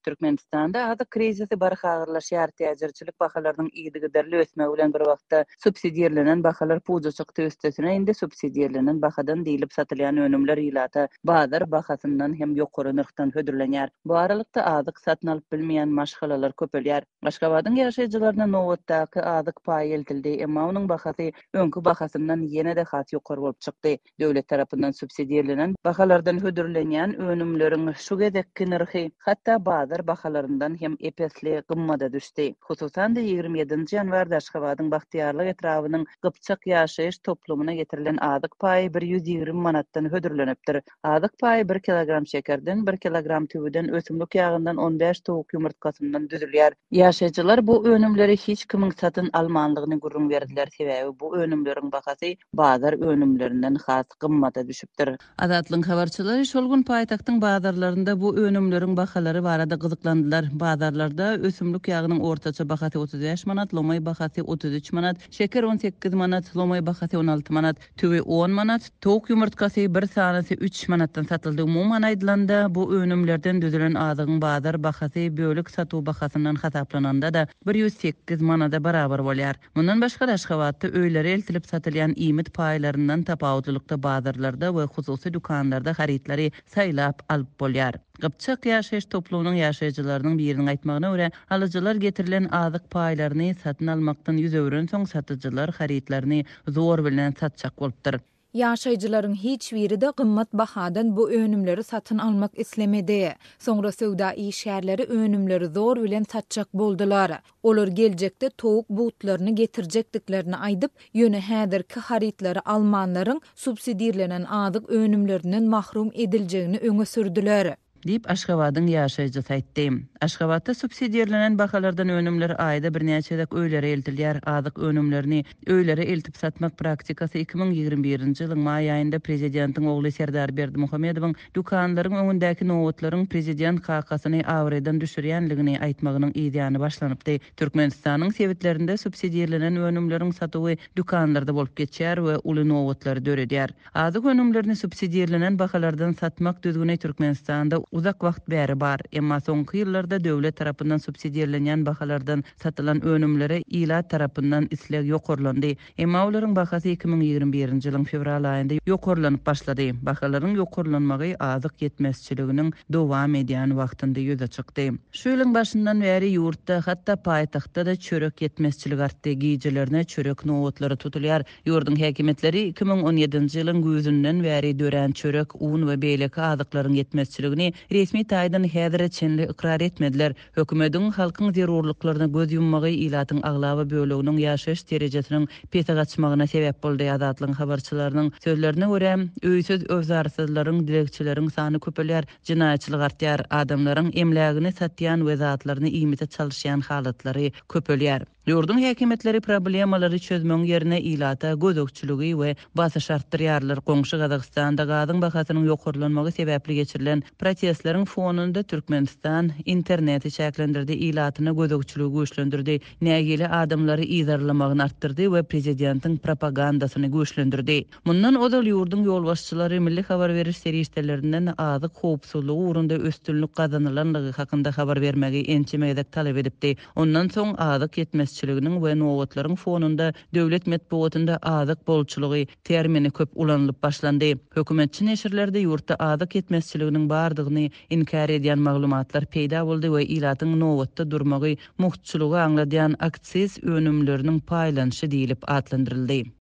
Türkmenistanda azyk krizisi barha agyrlaşýar, täjirçilik bahalarynyň yzygiderli ösmegi bilen bir wagtda subsidirlenen bahalar puja çykdy, üstesine indi subsidirlenen bahadan diýlip satylýan önümler ilata bazar bahasyndan hem ýokary nyrhdan hödürlenýär. Bu aralykda azyk satyn alyp bilmeýän maşgalalar köpelýär. Aşgabadyň ýaşaýjylaryna nobatdaky azyk paýy eltildi, emma onuň bahasy öňki bahasyndan ýene-de has ýokary bolup çykdy. Döwlet tarapyndan subsidirlenen bahalardan hödürlenýän önümleriň şu gezekki nyrhy hatda bazar bahalaryndan hem ep-esli gymmada düşdi. Hususan-da, 27-nji ýanwarda Aşgabadyň Bagtyýarlyk etrabynyň Gypjak ýaşaýyş toplumyna getirilen azyk paýy 120 manatdan hödürlenipdir. Azyk paýy bir kilogram şekerden, bir kilogram tüwüden, ösümlik ýagyndan, on bäş towuk ýumurtgasyndan düzülýär. Ýaşaýjylar bu önümleri hiç kimiň satyn almanlygyny gürrüň berdiler, sebäbi bu önümleriň bahasy bazar önümlerinden has gymmada düşüpdir. Azatlygyň habarçylary şol gün paýtagtyň bazarlarynda bu önümleriň bahalary barada gyzyklandylar. Bazarlarda ösümlik ýagynyň ortaça bahasy 35 manat, lomaý bahasy 33 manat, şeker 18 manat, lomaý bahasy 16 manat, Tüwi on manat, towuk ýumurtgasy bir sanysy üç manatdan satyldy. Umuman aýdylanda, bu önümlerden düzülen azygyň bazar bahasy bölek satuw bahasyndan hasaplananda-da 108 manada barabar bolýar. Mundan başga-da, Aşgabatda öýlere eltilip satylýan iýmit paýlaryndan tapawutlylykda bazarlarda we hususy dükanlarda harytlary saýlap alyp bolýar. Gypjak ýaşaýyş toplumynyň ýaşaýjylarynyň biriniň aýtmagyna görä, alyjylar getirilen azyk paýlaryny satyn almakdan ýüz öwrensoň, satyjylar harytlaryny zor bilen satjak bolupdyr. Ýaşaýjylaryň hiç biri-de gymmat bahadan bu önümleri satyn almak islemedi. Soňra söwda işgärleri önümleri zor bilen satjak boldular. Olar geljekde towuk butlaryny getirjekdiklerini aýdyp, ýöne häzirki harytlary almanlaryň subsidirlenen azyk önümlerinden mahrum ediljegini öňe sürdüler. Diýip, Aşgabadyň ýaşaýjysy aýtdy. Aşgabatda subsidirlenen bahalardan önümler aýda birnäçe gezek öýlere eltilýär. Azyk önümlerini öýlere eltip satmak praktikasy 2021-nji ýylyň maý aýynda prezidentiň ogly Serdar Berdimuhamedowyň dükanlaryň öňündäki nobatlaryň prezident kakasyny abraýdan düşürýänligini aýtmagynyň yzýany başlanypdy. Türkmenistanyň sebitlerinde subsidirlenen önümleriň satuwy dükanlarda bolup geçýär we uly nobatlary döredýär. Azyk önümlerini subsidirlenen bahalardan satmak düzgüni Türkmenistanda uzak wagt bäri bar. Emma soňky ýyllarda döwlet tarapyndan subsidirlenýän bahalardan satylan önümlere ilat tarapyndan isleg ýokarlandy. Emma olaryň bahasy 2021-nji ýylyň fewral aýynda ýokarlanyp başlady. Bahalaryň ýokarlanmagy azyk ýetmezçiliginiň dowam edýän wagtynda ýüze çykdy. Şu ýylyň başyndan bäri ýurtda, hatda paýtagtda-da çörek ýetmezçiligi artdy. Gijelerine çörek nobatlary tutulýar. Ýurduň häkimiýetleri 2017-nji ýylyň güýzünden bäri dörän çörek, un we beýleki azyklaryň ýetmezçiligini resmi taýdan häzire çenli ykrar etmediler. Hökümediň halkyň zerurlyklaryna göz ýummagy ilatyň aglaba böleginiň ýaşaýyş derejesiniň pese gaçmagyna sebäp boldy. Azatlygyň habarçylarynyň sözlerine görä, öýsüz-öwzarsyzlaryň, dilegçileriň sany köpelýär, jenaýatçylyk artýar, adamlaryň emlägini satýan we zatlaryny iýmite çalyşýan halatlary köpelýär. Ýurduň häkimiýetleri problemalary çözmegiň ýerine ilata gözegçiligi we basyşy artdyrýarlar. Goňşy Gazagystanda gazyň bahasynyň ýokarlanmagy sebäpli geçirilen protestleriň fonunda Türkmenistan interneti çäklendirdi, ilatyna gözegçiligi güýçlendirdi, nägile adamlary yzarlamagyny artdyrdy we prezidentiň propagandasyny güýçlendirdi. Mundan ozal ýurduň ýolbaşçylary milli habar beriş serişdelerinden azyk howpsuzlygy ugrunda üstünlik gazanylanlygy hakynda habar bermegi ençeme gezek talap edipdi. Ondan soň azyk ýetmezçiliginiň we nobatlaryň fonunda döwlet metbugatynda azyk bolçulygy termini köp ulanylyp başlandy. Hökümetçi neşirlerde ýurtda azyk ýetmezçiliginiň bardygyny inkär edýän maglumatlar peýda boldy we ilatyň nobatda durmagy mugtçulygy aňladýan aksiz önümleriniň paýlanyşy diýlip atlandyryldy.